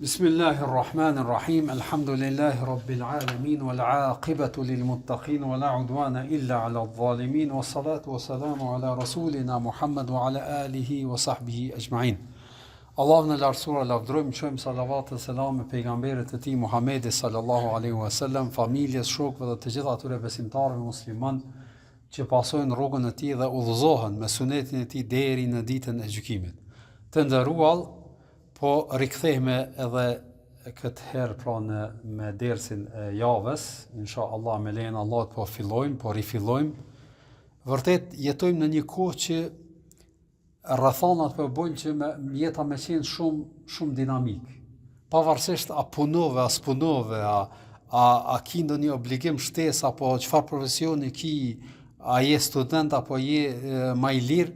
Bismillahir Rahmanir Rahim. Elhamdulillahi Rabbil alamin wal aqibatu lil muttaqin wa la udwana illa ala adh-dhalimin was salatu was salamu ala rasulina Muhammad wa ala alihi wa sahbihi ajma'in. Allahun e Lartësuar lavdërojmë, çojmë salavat e selame pejgamberit të tij Muhammedit sallallahu alaihi wasallam, familjes, shokëve dhe të gjithë atyre besimtarëve muslimanë që pasojnë rrugën e tij dhe udhëzohen me sunetin e tij deri në ditën e gjykimit. Të nderuar, po rikthehemi edhe këtë herë pra në me dersin e javës, inshallah me lejen e Allahut po fillojmë, po rifillojmë. Vërtet jetojmë në një kohë që rrethanat po bëjnë që me, jeta me qenë shumë shumë dinamik. Pavarësisht a punove, a s'punove, a a a ki ndonjë obligim shtesë apo çfarë profesioni ki, a je student apo je e, ma i lirë,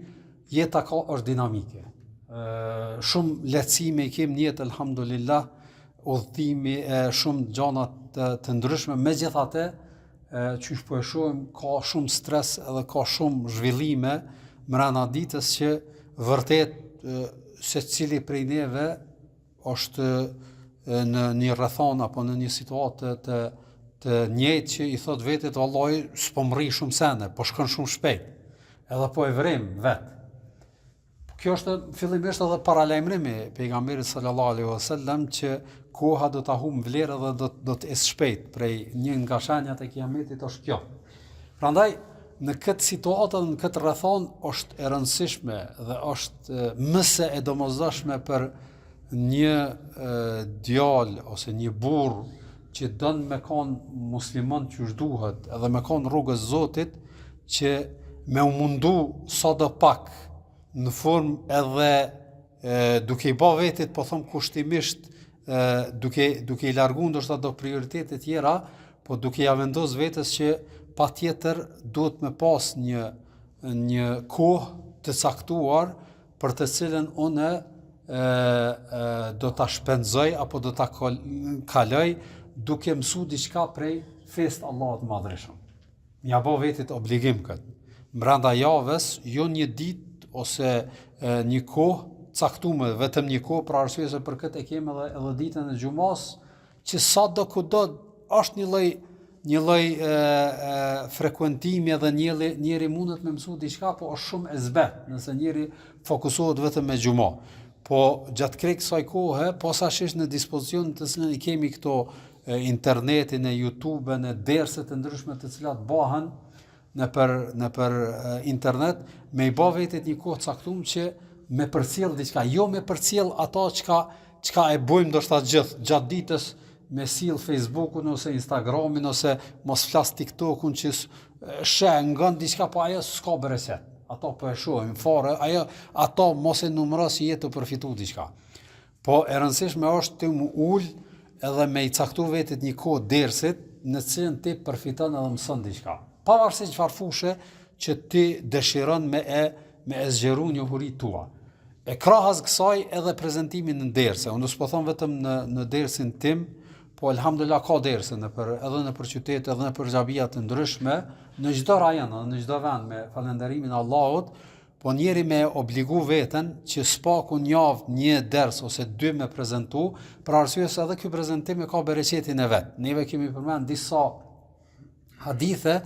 jeta ka është dinamike. Ë shumë lehtësime i kemi në jetë elhamdulillah, udhëtimi e shumë gjana të, të ndryshme, megjithatë qysh po e shohim ka shumë stres edhe ka shumë zhvillime mrena ditës që vërtet secili prej neve është në një rrethanë apo në një situatë të, të, të njëjtë që i thot vetit vallahi s'po mrri shumë sene, po shkon shumë shpejt. Edhe po e vrem vet. Kjo është fillimisht edhe paralajmërim i pejgamberit sallallahu alaihi wasallam që koha do ta humb vlerën dhe do do të ecë shpejt, prej një nga shenjat e kiametit është kjo. Prandaj në këtë situatë dhe në këtë rrethanë është e rëndësishme dhe është më se e domosdoshme për një djalë ose një burrë që don me kon musliman qysh duhet edhe me kon rrugës Zotit që me u mundu sado pak në formë edhe e, duke i ba vetit, po thom kushtimisht, e, duke, duke i largu ndoshta do prioritete tjera, po duke ja vendos vetes që patjetër duhet me pas një, një kohë të caktuar për të cilën unë e, e, do ta shpenzoj apo do ta kaloj duke mësu diçka prej fesë Allahut të Madhërishëm. M'ja bo vetit obligim këtë. Mbrenda javës, jo një ditë ose e, një kohë caktume, vetëm një kohë, për arsye se për këtë e kemi edhe edhe ditën e xhumas, që sado kudo është një lloj një lloj e, e, frekuentimi edhe njeri, njeri mundet me mësu diçka, po është shumë e zbehtë, nëse njeri fokusohet vetëm me xhuma. Po gjatë krejt kësaj kohe, posaçërisht në dispozicion të cilën i kemi këto e, internetin, e YouTube-en, e derset e ndryshme të cilat bahen nëpër nëpër internet, me i ba vetit një kohë caktume që me përcjell diçka, jo me përcjell ato çka çka e bëjmë ndoshta gjithë gjatë ditës me sill Facebookun ose Instagramin ose mos flas TikTokun që sheh ngon diçka po ajo s'ka bereqet. Ato po e shohim fare, ajo ato mos e numëro si je tu përfitu diçka. Po e rëndësishme është ti mu ul edhe me i caktu vetit një kohë dersit në të cilën ti përfiton edhe mëson diçka. Pavarësisht çfarë fushe që ti dëshiron me e me e zgjeru njohuritë tua. E krahas kësaj edhe prezentimin në derse, unë s'po them vetëm në në dersin tim, po elhamdulillah ka derse nëpër edhe nëpër qytete edhe nëpër xhamia të ndryshme, në çdo rajon edhe në çdo vend me falënderimin e Allahut, Po njeri me obligu veten që s'paku n'javë një ders ose dy me prezentu, për arsye se edhe ky prezentim e ka bereqetin e vet. Neve kemi përmend disa hadithe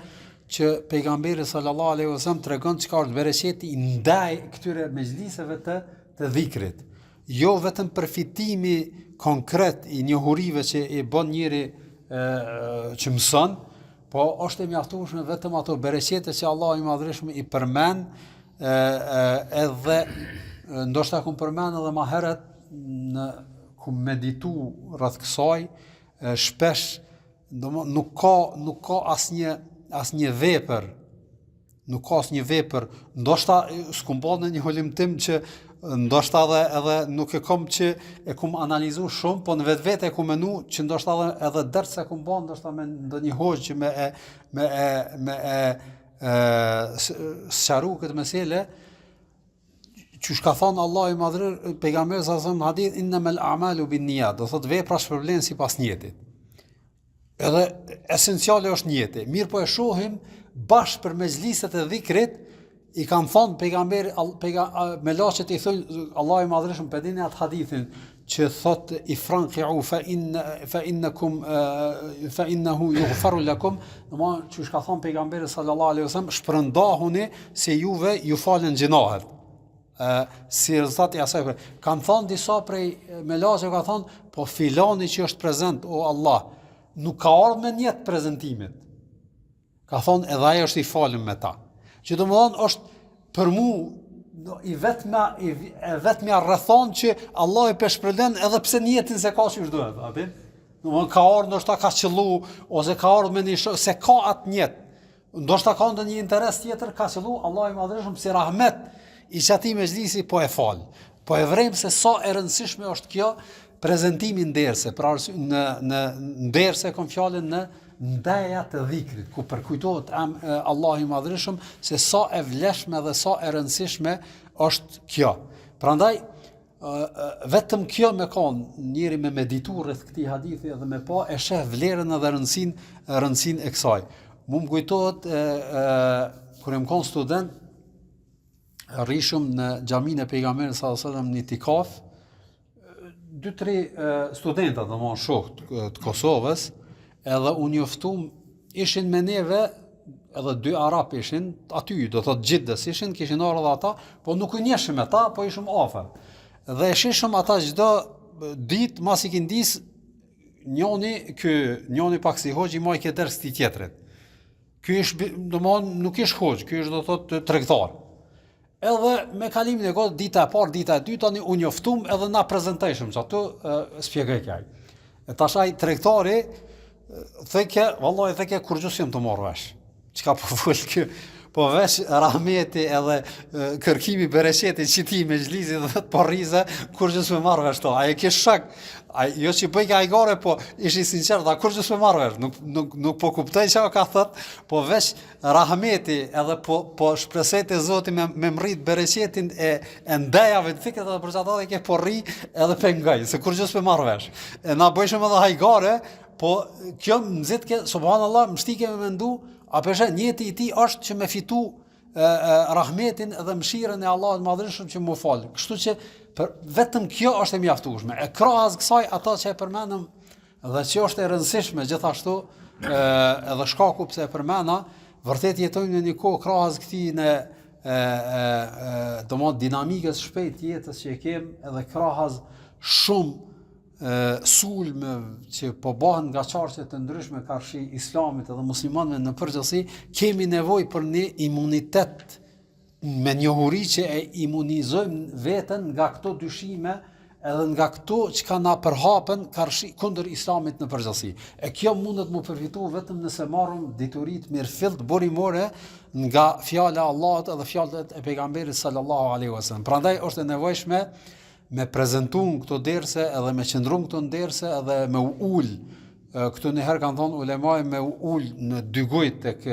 që pejgamberi sallallahu alaihi wasallam tregon çka është bereqeti i ndaj këtyre mexhliseve të të dhikrit. Jo vetëm përfitimi konkret i njohurive që i bën njeri e, që mëson, Po është e mjaftueshme vetëm ato bereqete që Allahu i Madhërishëm i përmend e, e, edhe ndoshta kum përmend edhe ma herët në kum meditu rreth kësaj e, shpesh do nuk ka nuk ka asnjë asnjë vepër Nuk ka asnjë vepër, ndoshta s'kum bo ndonjë hulumtim që ndoshta edhe edhe nuk e kam që e kum analizu shumë, po në vetvete e kum menu që ndoshta edhe edhe ders e kum bo ndoshta me ndonjë hoxhë që me e me e me e e sqaru këtë mesele qysh ka thonë Allahu i Madhëri pejgamberi sa në hadith innamal a'malu binniyat do thotë vepra shpërblen sipas nijetit Edhe esenciale është nijeti. Mirëpo e shohim bash për mexhliset e dhikrit i kanë thonë pejgamberi pejga, melaqet i thonë Allahu i madhërishëm pe dini atë hadithin. që thot ifranqiu fa in fa innakum fa innahu yughfaru lakum, domthon qysh ka thon pejgamberi sallallahu alaihi wasallam, shpërndahuni se juve ju falen gjynahet. Ë si rezultat i asaj. Kan thon disa prej melaqeve kanë thon, po filani që është prezent o Allah, nuk ka ardhur me nijet prezantimit. Ka thonë edhe ai është i falun me ta. Që domethonë është për mu i vetmja, i, e vetmja rrethanë që Allahu pe shpërblen edhe pse nijetin s'e ka qysh duhet, a din? Domethonë ka ardhë, ndoshta ka qëllu, ose ka ardhë me një shë, s'e ka atë nijet. Ndoshta ka ndonjë interes tjetër, ka qëllu, Allahu i madhërishëm si rahmet i qatij mexhlisi po e fal. Po e vrejmë se sa e rëndësishme është kjo prezentimi në derse, pra në në derse e kom fjalën në ndeja të dhikrit, ku përkujtohet em, Allahu i Madhërishëm se sa e vlefshme dhe sa e rëndësishme është kjo. Prandaj vetëm kjo me kon njeri me meditu rreth këtij hadithi edhe me pa e sheh vlerën edhe rëndësinë rëndësinë e kësaj. Mu më kujtohet e, e, kur jam kon student rrishëm në xhaminë e pejgamberit sallallahu alajhi wasallam në itikaf dy tre studenta domthon shok të, të Kosovës edhe u njoftum ishin me neve edhe dy arab ishin aty do thotë Xhidës ishin kishin ardhur edhe ata po nuk u njihshim me ta po ishim afër dhe e shihshim ata çdo ditë mas ikindisë njoni ky njoni pak si hoxhë i majke ders këtij tjetrit Ky ish, domthon, nuk ish hoxhë, ky ish do thotë tregtar. Edhe me kalimin e kohës, dita e parë, dita e dytë, tani u njoftum edhe na prezentojshim, që aty shpjegojke ai. E tash ai tregtari, thojke, vallahi thojke, kurgjë s'jam tu marrë vesh. Çka po fol ky? Po veç rahmeti edhe kërkimi bereqeti qitij mexhlisi dhe të po rri se, kurgjë s'po marr vesh to. Ai e kish shak, ai jo që bëjke hajgare, po ish i sinqert, tha kurgjë s'po marr vesh, nuk, nuk, nuk po kuptoj çka ka thët, po veç rahmeti edhe po, po shpresoj te Zoti me, me mrrit bereqetin e, e ndejave të dhikrit edhe për qato dhe ke po rri edhe pe ngoj, se kurgjë s'po marr vesh. E na bëjshëm edhe hajgare, po kjo më nxitke, subhanallah, më shtike me mendu, A pe sheh, nijeti i tij është që me fitu e, e, rahmetin dhe mëshirën e Allahut madhërishëm që m'u fal. Kështu që për, vetëm kjo është e mjaftueshme. E krahas kësaj ato që e përmendëm dhe që është e rëndësishme gjithashtu e, edhe shkaku pse e përmenda, vërtet jetojmë në një kohë krahas këtij në e, e, e domthon dinamikës shpejt të jetës që e kem edhe krahas shumë sulme që po bëhen nga qarqe të ndryshme karshi islamit edhe muslimanëve në përgjithësi, kemi nevojë për një imunitet me njohuri që e imunizojmë veten nga këto dyshime edhe nga këto çka na përhapen karshi kundër islamit në përgjithësi. E kjo mundet mu përfitu vetëm nëse marrim dituri të mirëfillt burimore nga fjala e Allahut edhe fjalët e pejgamberit sallallahu alaihi wasallam. Prandaj është e nevojshme me prezentu në këto derse edhe me qëndru në këto derse edhe me u ul këtu një herë kanë thonë ulemai me u ul në dy gujt tek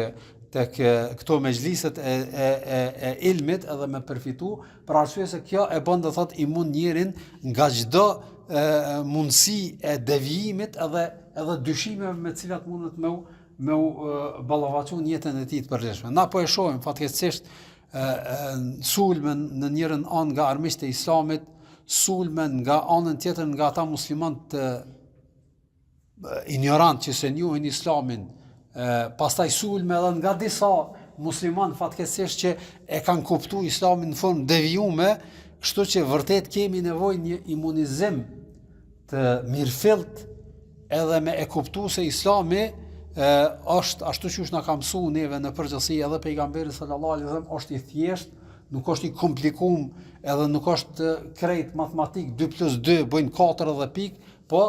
tek këto mexhliset e e e e ilmit edhe me përfitu për arsye se kjo e bën do thot imun njerin nga çdo mundësi e devijimit edhe edhe dyshimeve me të cilat mundet me u me u ballafaqu në jetën e tij të përditshme. Na po e shohim fatkeqësisht sulme në njërën anë nga armiqtë e islamit, sulme nga anën tjetër nga ata muslimanë të injorant që s'e njohin islamin, pastaj sulme edhe nga disa muslimanë fatkeqësisht që e kanë kuptu islamin në formë devijume, kështu që vërtet kemi nevojë një imunizim të mirëfillt edhe me e kuptu se islami e, është ashtu qysh na ka mësu neve në përgjithësi edhe pejgamberi sallallahu alaihi wasallam është i thjesht, nuk është i komplikum edhe nuk është krejt matematik 2 plus 2 bëjnë 4 edhe pik, po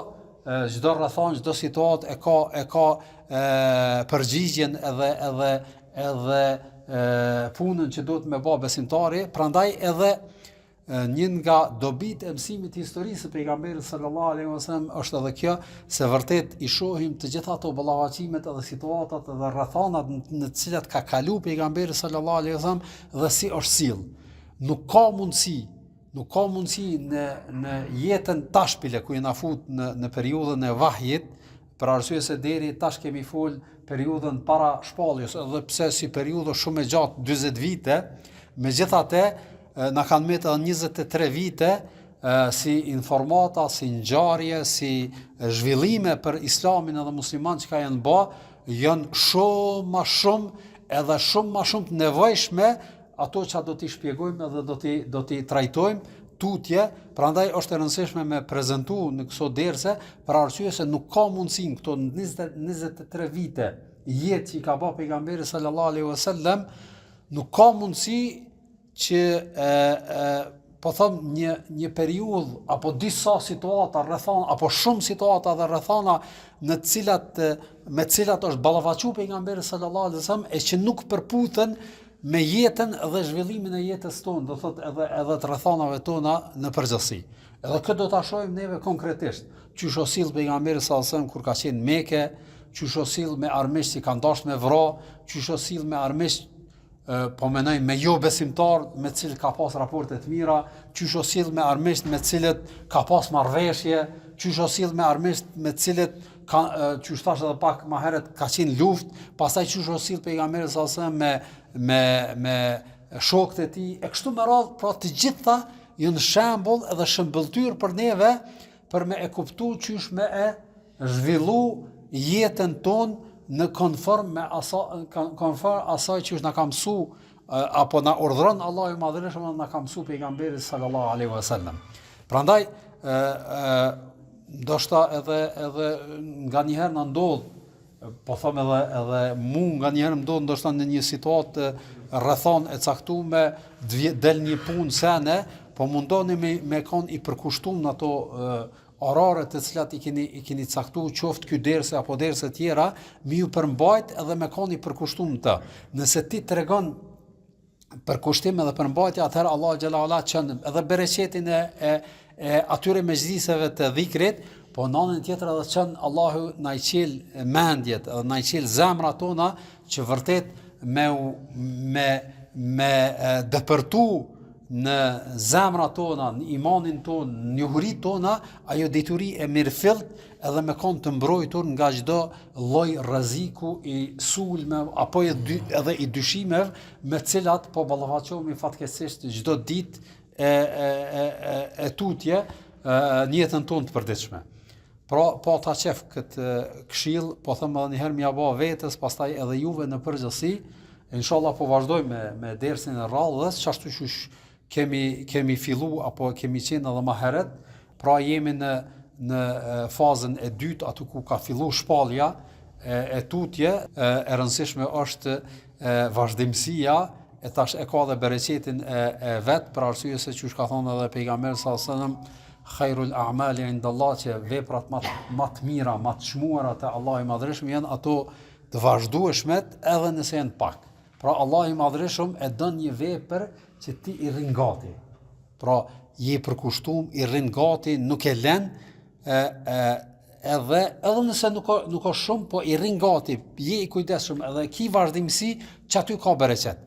çdo rrethanë, çdo situatë e ka e ka e, përgjigjen edhe edhe edhe e, punën që duhet me bë besimtari, prandaj edhe Një nga dobitë e mësimit të historisë së pejgamberit sallallahu alaihi wasallam është edhe kjo se vërtet i shohim të gjitha ato ballafaqimet edhe situatat edhe rrethanat në të cilat ka kalu pejgamberi sallallahu alaihi wasallam dhe si është sill. Nuk ka mundësi, nuk ka mundësi në në jetën tash bile ku jena fut në në periudhën e vahjit, Për arsye se deri tash kemi fol periudhën para shpalljes, edhe pse si periudhë shumë e gjatë, 40 vite, megjithatë na kanë mbetë edhe 23 vite si informata, si ngjarje, si zhvillime për islamin edhe muslimanët çka janë ba, janë shumë ma shumë edhe shumë ma shumë të nevojshme ato që do t'i shpjegojmë edhe do t'i do t'i trajtojmë tutje, prandaj është e rëndësishme me prezentu në këso derse, për arsye se nuk ka mundësi në këto 20, 23 vite jetë që i ka ba pejgamberi sallallahu alaihi wasallam, nuk ka mundësi që e, e, po them një një periudhë apo disa situata rrethana apo shumë situata dhe rrethana në të cilat me të cilat është ballafaqu pejgamberi sallallahu alaihi wasallam e që nuk përputhen me jetën dhe zhvillimin e jetës tonë, do thotë edhe edhe të rrethanave tona në përgjithësi. Edhe këtë do ta shohim neve konkretisht, qysh u sill pejgamberi sallallahu alaihi wasallam kur ka qenë në Mekë, qysh u sill me armiq që kanë dashur me vra, qysh u sill me armiq po menoj me jo besimtar me të cilët ka pas raporte të mira, qysh u sill me armiqt me të cilët ka pas marrëveshje, qysh u sill me armiqt me të cilët ka qysh thash edhe pak më herët ka qenë luftë, pastaj qysh u sill pejgamberi sallallahu alajhi wasallam me me me shokët e tij e kështu me radhë, pra të gjitha janë shembull edhe shëmbëlltyrë për neve për me e kuptu qysh me e zhvillu jetën tonë në konform me asa, konform asaj qysh na ka mësu apo na urdhëron Allahu i Madhërishëm dhe na ka mësu pejgamberi sallallahu alaihi wasallam. Prandaj ë ë ndoshta edhe edhe nganjëherë na ndodh po them edhe edhe mu nganjëherë më ndodh ndoshta në një situatë rrethanë e caktume del një punë sene, po mundoni me me kon i përkushtum në ato orare të cilat i keni i keni caktu qoftë ky derse apo derse tjera, me ju përmbajt edhe me kon i përkushtum në të. Nëse ti tregon përkushtim edhe përmbajtje, atëherë Allahu xhel-le ue ala çon edhe bereqetin e e e atyre mexhliseve të dhikrit, po në anën tjetër edhe çon Allahu na i çel mendjet edhe na i çel zemrat tona që vërtet me u me me depërtu në zemrat tona, në imanin tonë, në njohuritë tona, ajo dituri e mirëfillt edhe me kon të mbrojtur nga çdo lloj rreziku i sulmeve apo i dy, edhe i dyshimeve me të cilat po ballafaqohemi fatkeqësisht çdo ditë e e e e, e tutje e, në jetën tonë të përditshme. Pra, po ta qef këtë këshill, po them edhe një herë me ia ba vetes, pastaj edhe juve në përgjithësi, inshallah po vazhdojmë me me dersin e radhës, qashtu qysh kemi kemi fillu apo kemi qenë edhe më herët, pra jemi në në fazën e dytë aty ku ka fillu shpallja e, e tutje, e, e rëndësishme është e, vazhdimësia e tash e ka dhe bereqetin e, e vet, për arsye se qysh ka thonë edhe pejgamberi sallallahu alajhi wasallam, khairul a'mali inda Allah që veprat më më të mira, më të çmuara te Allahu i Madhërishëm janë ato të vazhdueshmet edhe nëse janë pak. Pra Allahu i Madhërishëm e don një vepër që ti i rrin gati. Pra je i përkushtum, i rrin gati, nuk e len e e edhe edhe nëse nuk ka nuk ka shumë, po i rrin gati, je i kujdesshëm edhe ki vazhdimësi që aty ka bereqet.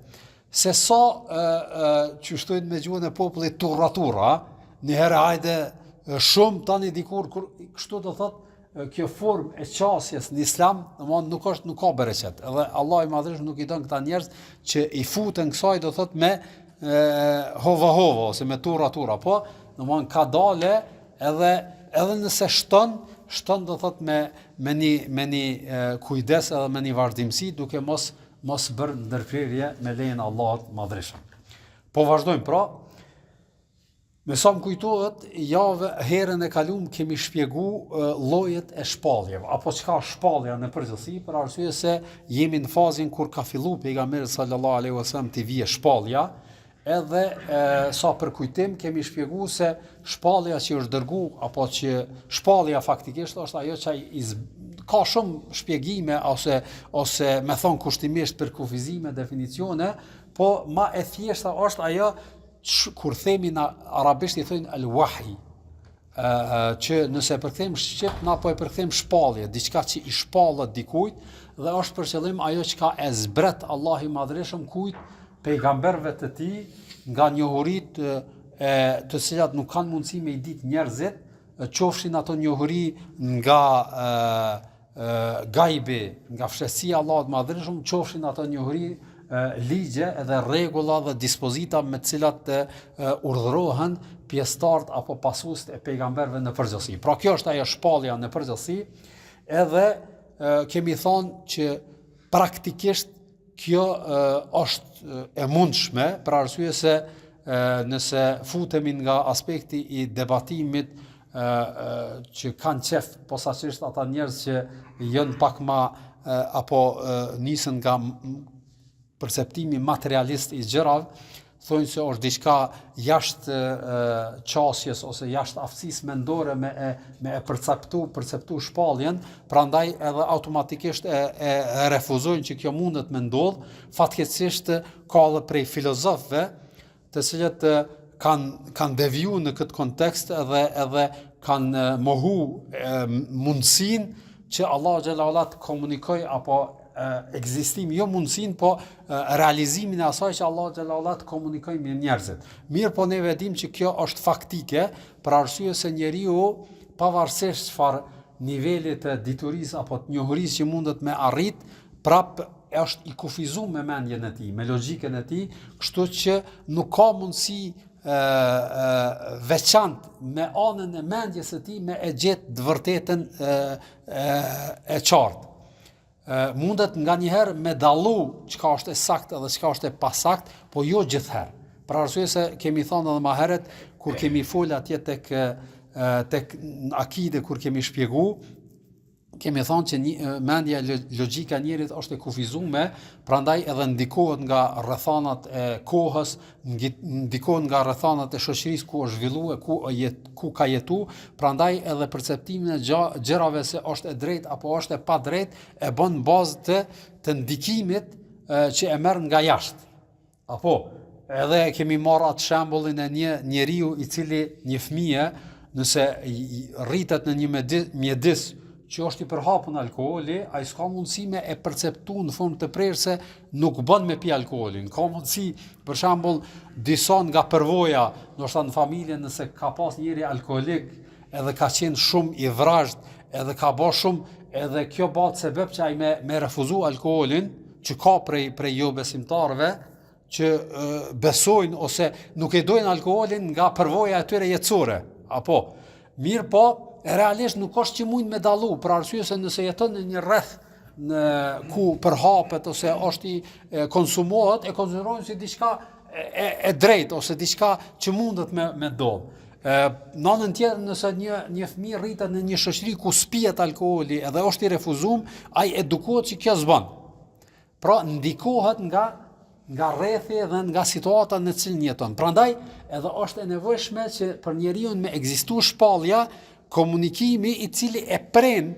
Se sa e, e qysh thojnë me gjuhën e popullit turra turra, një herë hajde shumë tani dikur kur kështu do thot kjo formë e qasjes në islam, domthon nuk është nuk ka bereqet. Edhe Allahu i Madhërishëm nuk i don këta njerëz që i futen kësaj do thot me e, hova hova ose me turra turra, po domthon kadale edhe edhe nëse shton, shton do thot me me një me një e, kujdes edhe me një vazhdimësi duke mos mos bër ndërprerje me lejen e Allahut të Madhërishëm. Po vazhdojmë pra, Me sa më kujtohet, javë herën e kalum kemi shpjegu llojet e shpalljeve, apo çka është shpallja në përgjithësi, për arsye se jemi në fazën kur ka fillu pejgamberit sallallahu alaihi wasallam t'i vije shpallja, edhe e, sa për kujtim kemi shpjegu se shpallja që është dërgu apo që shpallja faktikisht është ajo që i z... ka shumë shpjegime ose ose me thon kushtimisht përkufizime, definicione, po ma e thjeshta është ajo kur themi në arabisht i thonë al wahi që nëse e përkthejmë shqip na po e përkthejmë shpallje, diçka që i shpallet dikujt dhe është për qëllim ajo çka e zbret Allahu i Madhërishëm kujt pejgamberëve të tij nga njohuritë e të cilat nuk kanë mundësi me i ditë njerëzit, qofshin ato njohuri nga e, gajbi, nga fshehtësia e Allahut të Madhërishëm, qofshin ato njohuri ligje edhe rregulla dhe dispozita me të cilat urdhërohen pjesëtarët apo pasuesit e pejgamberëve në përgjithësi. Pra kjo është ajo shpallja në përgjithësi, edhe e, kemi thonë që praktikisht kjo e, është e mundshme për arsye se e, nëse futemi nga aspekti i debatimit e, e, që kanë qef posaçërisht ata njerëz që janë pak ma e, apo e, nisen nga perceptimi materialist i gjërave, thonë se është diçka jashtë qasjes ose jashtë aftësisë mendore me e me e perceptu, perceptu shpalljen, prandaj edhe automatikisht e e refuzojnë që kjo mundet me ndodh. Fatkeqësisht ka edhe prej filozofëve të cilët kanë kanë deviju në këtë kontekst edhe edhe kanë mohu mundësinë që Allahu xhel-le ue ala të komunikojë apo ekzistimi, jo mundësinë, po realizimin e asaj që Allahu xhel-le ue ala të komunikojë me njerëzit. Mirëpo neve e dimë që kjo është faktike, për arsye se njeriu pavarësisht çfarë niveli të diturisë apo të njohurisë që mundet me arrit, prap është i kufizuar me mendjen e tij, me logjikën e tij, kështu që nuk ka mundësi ë ë veçantë me anën e mendjes së tij me e gjet të vërtetën e e, e qartë. E, mundet nganjëherë me dallu çka është e saktë edhe çka është e pasaktë, po jo gjithherë. Për arsye se kemi thënë edhe më herët kur kemi fol atje tek tek akide kur kemi shpjegu, kemi thënë që një, mendja logjika e njerit është e kufizume, prandaj edhe ndikohet nga rrethanat e kohës, ndikohet nga rrethanat e shoqërisë ku është zhvilluar, ku jet, ku ka jetu, prandaj edhe perceptimin e gjërave se është e drejtë apo është e padrejtë e bën në bazë të të ndikimit e, që e merr nga jashtë. Apo, edhe e kemi marrë atë shembullin e një njeriu i cili një fëmijë, nëse rritet në një mjedis që është i përhapun alkooli, ai s'ka mundësi me e perceptu në formë të prerë se nuk bën me pi alkoolin. Ka mundësi, për shembull, disa nga përvoja, ndoshta në familje nëse ka pas njeri alkoolik, edhe ka qenë shumë i vrazhd, edhe ka bo shumë, edhe kjo bëhet sebeb që ai me me refuzu alkoolin, që ka prej prej jobesimtarëve që e, besojnë ose nuk e dojnë alkoolin nga përvoja e tyre jetësore. Apo, mirëpo, realisht nuk është që mujnë me dallu, për arsye se nëse jeton në një rreth në ku përhapet ose është i e, konsumohet, e konsiderojnë si diçka e, e, e drejtë ose diçka që mundet me me ndodh. E, në anën tjetër, nëse një një fëmijë rritet në një shoqëri ku s'pihet alkooli edhe është i refuzum, ai edukohet që kjo s'bën. Pra ndikohet nga nga rrethi dhe nga situata në të cilën jeton. Prandaj edhe është e nevojshme që për njeriun me ekzistu shpallja, komunikimi i cili e pren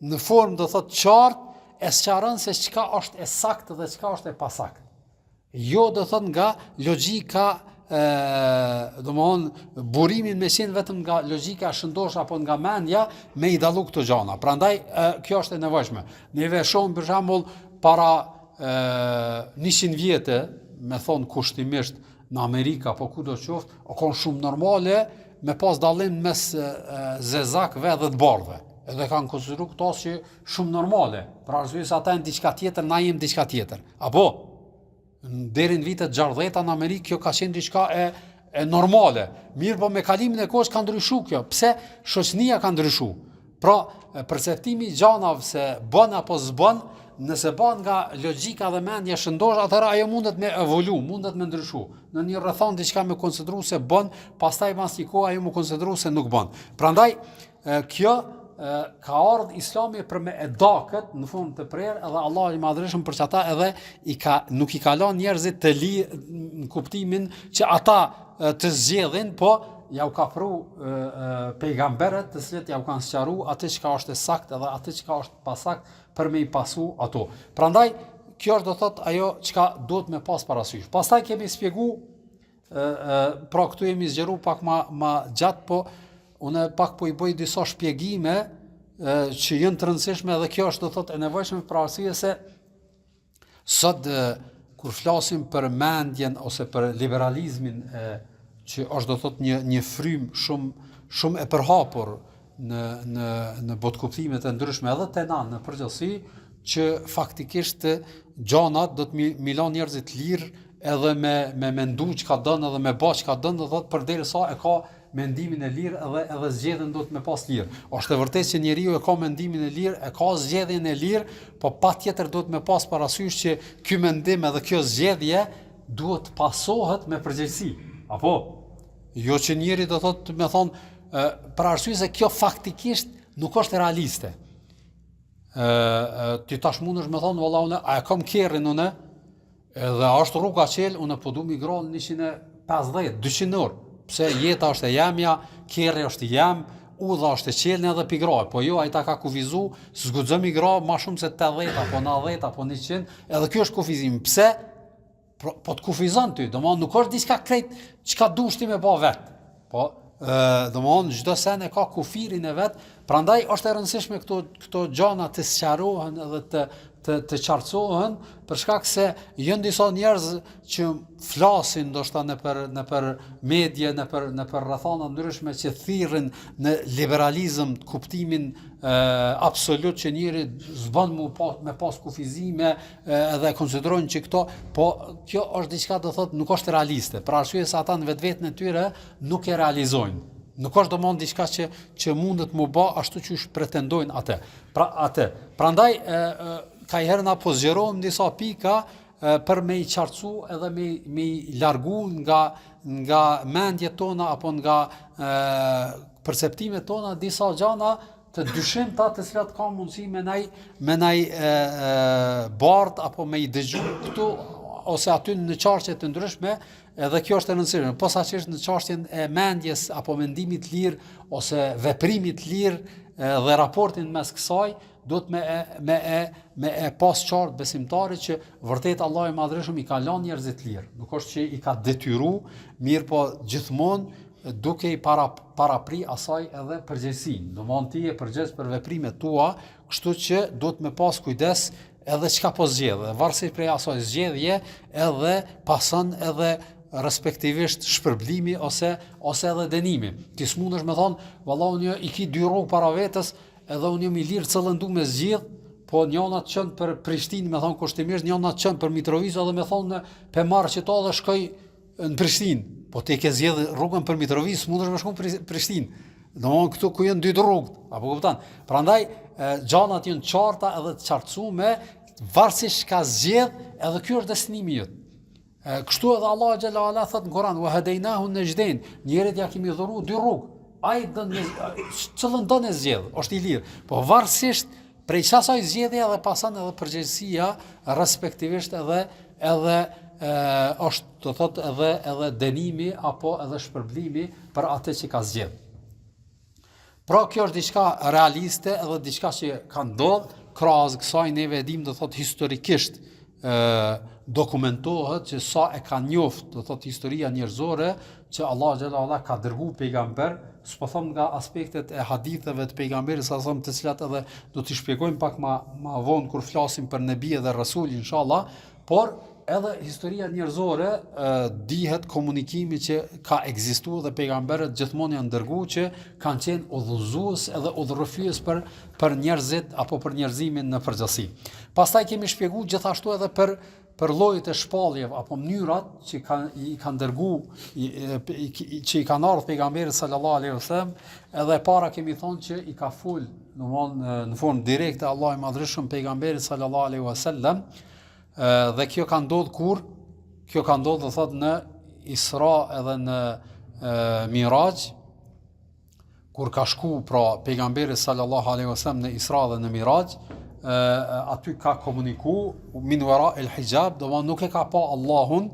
në formë do thotë qartë e sqaron se çka është e saktë dhe çka është e pasaktë. Jo do thot nga logjika ë domthon burimin me qenë vetëm nga logjika e shëndoshë apo nga mendja me i dallu këto gjana. Prandaj e, kjo është e nevojshme. Neve e shohim për shembull para ë 100 vjetë, me thon kushtimisht në Amerikë apo kudo qoftë, o kon shumë normale me pas dallim mes zezakëve dhe të bardhëve. Edhe kanë konsideru këto si shumë normale, për arsye se ata janë diçka tjetër, na jemi diçka tjetër. Apo, deri në vitet 60-ta në Amerikë kjo ka qenë diçka e e normale. Mirëpo me kalimin e kohës ka ndryshu kjo. Pse shoqënia ka ndryshu? Pra, perceptimi i gjanave se bën apo s'bën, nëse bën nga logjika dhe mendja shëndosh, atëherë ajo mundet me evolu, mundet me ndryshu. Në një rrethanë diçka me konsideru se bën, pastaj mas një kohe ajo me konsideru se nuk bën. Prandaj Kjo ka ardhë islami për me e da këtë në formë të prerë edhe Allahu i madhërishëm për qata edhe i ka, nuk i ka lanë njerëzit të lirë në kuptimin që ata të zgjedhin, po ja u ka pru pejgamberët të cilët ja u kanë sqaru atë çka është e saktë edhe atë çka është pasaktë për me i pasu ato. Prandaj, kjo është do thot ajo çka duhet me pas parasysh. Pastaj kemi spjegu ë pra këtu jemi zgjeru pak ma ma gjatë, po unë pak po i bëj disa shpjegime ë që janë të rëndësishme dhe kjo është do thotë e nevojshme për arsye se sot e, kur flasim për mendjen ose për liberalizmin e që është do thotë një një frymë shumë shumë e përhapur në në në botëkuptimet e ndryshme edhe te na në përgjithësi që faktikisht gjanat do të mi, mi lanë njerëzit lirë. edhe me me mendu çka don edhe me ba çka don, do thotë përderisa e ka mendimin e lirë edhe edhe zgjedhjen duhet me pas lirë. Është e vërtetë që njeriu e ka mendimin e lirë, e ka zgjedhjen e lirë, po patjetër duhet me pas parasysh që ky mendim edhe kjo zgjedhje duhet të pasohet me përgjegjësi. Apo jo që njeri do thotë me thon për arsye se kjo faktikisht nuk është realiste. Ë ti tash mundesh me thon valla unë a e kam kerrin unë? Edhe a është rruga çel, unë po du mi grah 150, 200 orë. Pse jeta është e jemja, kerri është i jem, udha është e çelë edhe pi grah. Po jo, ai ta ka kufizu, s'guxon mi grah ma shumë se 80 apo 90 apo 100, edhe kjo është kufizim. Pse? Po, po të kufizon ty, domethënë nuk është diçka krejt çka dush ti me ba vet. Po, ë, domethënë çdo sen e ka kufirin e vet, prandaj është e rëndësishme këto këto gjana të sqarohen edhe të të të qartësohen për shkak se janë disa njerëz që flasin ndoshta nëpër nëpër media, nëpër nëpër rrethana ndryshme që thirrin në liberalizëm të kuptimin e, absolut që njeri s'bën mu pa, me pas kufizime edhe e konsiderojnë që këto, po kjo është diçka do thotë nuk është realiste, për arsye se ata në vetveten e tyre nuk e realizojnë. Nuk është domthon diçka që që mundet mu bë ashtu qysh pretendojnë atë. Pra atë. Prandaj e, e kajherë na po zgjerohem disa pika e, për me i qartësu edhe me me i largu nga nga mendjet tona apo nga e, perceptimet tona disa gjana të dyshimta të cilat ka mundësi me naj, me naj e, e, bart apo me i dëgju këtu ose aty në qarqe të ndryshme, edhe kjo është e rëndësishme, posaçërisht në çështjen e mendjes apo mendimit të lirë ose veprimit të lirë dhe raportin mes kësaj, duhet me e, me e, me e pas qartë besimtari që vërtet Allahu i Madhërishëm i ka lënë njerëzit të lirë, nuk është që i ka detyru, mirëpo gjithmonë duke i para parapri asaj edhe përgjegjësinë. Domthon ti je përgjegjës për veprimet tua, kështu që duhet me pas kujdes edhe çka po zgjedh. Dhe varësisht prej asaj zgjedhje edhe pason edhe respektivisht shpërblimi ose ose edhe dënimi. Ti s'mundesh me thon, valla unë i ki dy rrugë para vetes, edhe unë jam i lirë cilën du me zgjidh, po njëna të çon për Prishtinë, me thon kushtimisht, njëna të çon për Mitrovicë edhe me thon pe marr qëto dhe shkoj në Prishtinë, po ti ke zgjedh rrugën për Mitrovicë, s'mundesh me shku në Prishtinë. Domthon këtu ku janë dy rrugët, apo kupton? Prandaj gjanat janë të qarta edhe të qartësume, varësisht çka zgjedh, edhe ky është destinimi jot. Kështu edhe Allahu xhel-le ue ala thot në Kur'an, "Wa hadaynahu najdain", njerit ja kemi dhuru dy rrugë. Ai don cilën don e zgjedh, është i lirë. Po varësisht Prej qasaj zgjedhje edhe pason edhe përgjegjësia, respektivisht edhe edhe e, është do thot edhe edhe dënimi apo edhe shpërblimi për atë që ka zgjedh. Pra kjo është diçka realiste edhe diçka që ka ndodh, krahas kësaj neve e dimë do thot historikisht ë dokumentohet që sa e ka njoft, do thot historia njerëzore që Allah xhel-le ue ala ka dërgu pejgamber, s'po them nga aspektet e haditheve të pejgamberit sa them të cilat edhe do t'i shpjegojmë pak ma ma vonë kur flasim për nebi dhe resul inshallah, por edhe historia njerëzore e, dihet komunikimi që ka ekzistuar dhe pejgamberët gjithmonë janë dërgu që kanë qenë udhëzues edhe udhërrëfyes për për njerëzit apo për njerëzimin në përgjithësi. Pastaj kemi shpjeguar gjithashtu edhe për për llojet e shpalljeve apo mënyrat që kanë i kanë dërgu i, i, i, që i kanë ardhur pejgamberit sallallahu alaihi wasallam, edhe e para kemi thonë që i ka fol, domthon në formë direkte Allahu i madhërishëm pejgamberit sallallahu alaihi wasallam, dhe kjo ka ndodhur kur kjo ka ndodhur do thotë në Isra edhe në Miraxh kur ka shku pra pejgamberi sallallahu alaihi wasallam në Isra dhe në Miraxh, aty ka komuniku min wara el hijab, domethënë nuk e ka pa Allahun,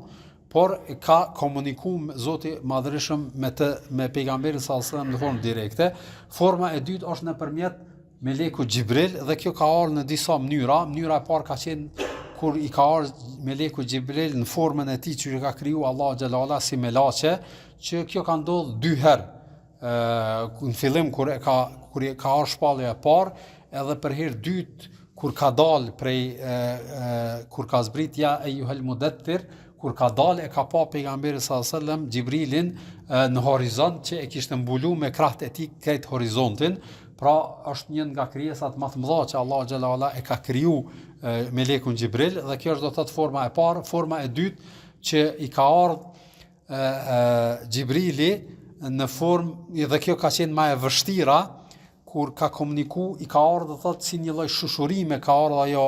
por ka komuniku Zoti madhërishëm me të me pejgamberin sallallahu alaihi wasallam në formë direkte. Forma e dytë është nëpërmjet melekut Xhibril dhe kjo ka ardhur në disa mënyra. Mënyra e parë ka qenë kur i ka ardhur meleku Xhibril në formën e tij që e ka kriju Allahu xhel-le ue ala si melaqe, që kjo ka ndodhur dy herë. Ë në fillim kur e ka kur i ka ardhur shpallja e parë, edhe për herë dytë kur ka dalë prej e, e, kur ka zbrit ja ejjuhel mudethir, kur ka dalë e ka pa pejgamberi sallallahu alajhi wasallam Xhibrilin në horizont që e kishte mbulu me krahët e tij krejt horizontin, pra është një nga krijesat më të mëdha që Allahu xhel-le ue ala e ka kriju melekun Xhibril dhe kjo është do të thotë forma e parë, forma e dytë. që i ka ardhë Xhibrili në formë dhe kjo ka qenë ma e vështira kur ka komuniku i ka ardhur do thotë si një lloj shushurime ka ardhur ajo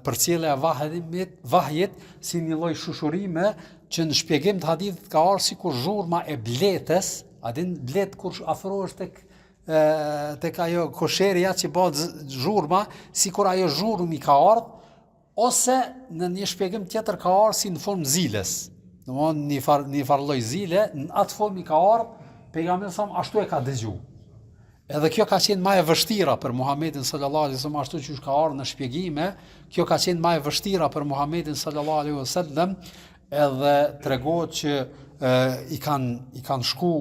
përcjellja e vahjit, vahjit si një lloj shushurime që në shpjegim të hadithit ka ardhur sikur zhurma e bletës, a din bletë kur afrohesh tek tek ajo kosherja që bëhet zhurma, sikur ajo zhurmë i ka ardhur Ose në një shpjegim tjetër ka ardhur si në formë ziles. Domthon një far një far lloj zile, në atë formë i ka ardhur pejgamberi sa ashtu e ka dëgju. Edhe kjo ka qenë ma e vështira për Muhammedin sallallahu alaihi wasallam ashtu qysh ka ardhur në shpjegime, kjo ka qenë ma e vështira për Muhammedin sallallahu alaihi wasallam, edhe tregohet që e, i kanë i kanë shku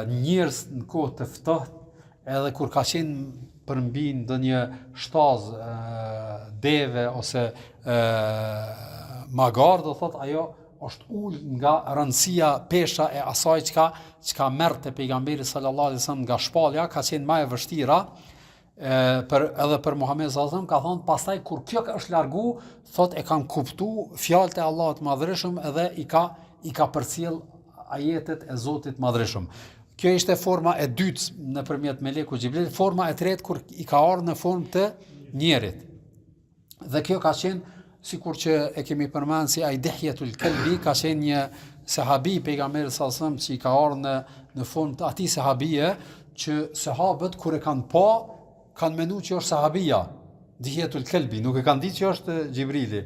njerëz në kohë të ftohtë Edhe kur ka qenë përmbi ndonjë shtazë deve ose e, magar, do thot ajo është ul nga rëndësia pesha e asaj çka çka merrte pejgamberi sallallahu alaihi wasallam nga shpallja ka qenë ma e vështira e, për edhe për Muhamedin sallallahu alaihi wasallam ka thonë pastaj kur kjo ka është largu thot e kam kuptu fjalët e Allahut të madhërishëm edhe i ka i ka përcjell ajetet e Zotit të madhërishëm Kjo ishte forma e dytë nëpërmjet melekut Xhibril, forma e tretë kur i ka ardhur në formë të njerit. Dhe kjo ka qenë sikur që e kemi përmend si ai Dihjetul Kelbi ka qenë një sahabi i pejgamberit sallallahu alajhi wasallam që i ka ardhur në në formë të atij sahabije që sahabët kur e kanë pa kanë menu që është sahabia Dihjetul Kelbi, nuk e kanë ditë që është Xhibrili.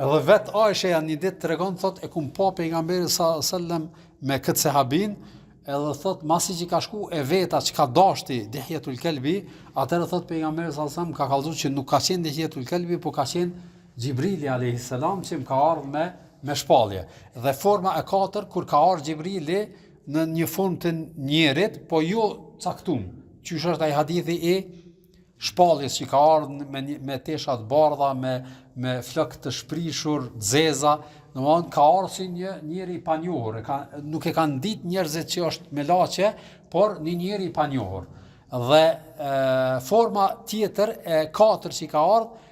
Edhe vet Aisheja një ditë tregon thot e kum pa pejgamberin sa selam me këtë sahabin, edhe thot masi që ka shku e veta çka dashti Dihjetul Kelbi, atëherë thot pejgamberi sa selam ka kallzu që nuk ka qenë Dihjetul Kelbi, po ka qenë Xhibrili alayhi salam që më ka ardhur me me shpallje. Dhe forma e katërt kur ka ardhur Xhibrili në një formë të njerit, po jo caktum. Qysh është ai hadithi i shpalljes që ka ardhur me një, me tesha të bardha, me me flokë të shprishur, të zeza, domthon ka ardhur si një njeri i panjohur, e ka nuk e kanë ditë njerëzit që është melaqe, por një njeri i panjohur. Dhe e, forma tjetër e katërt që ka ardhur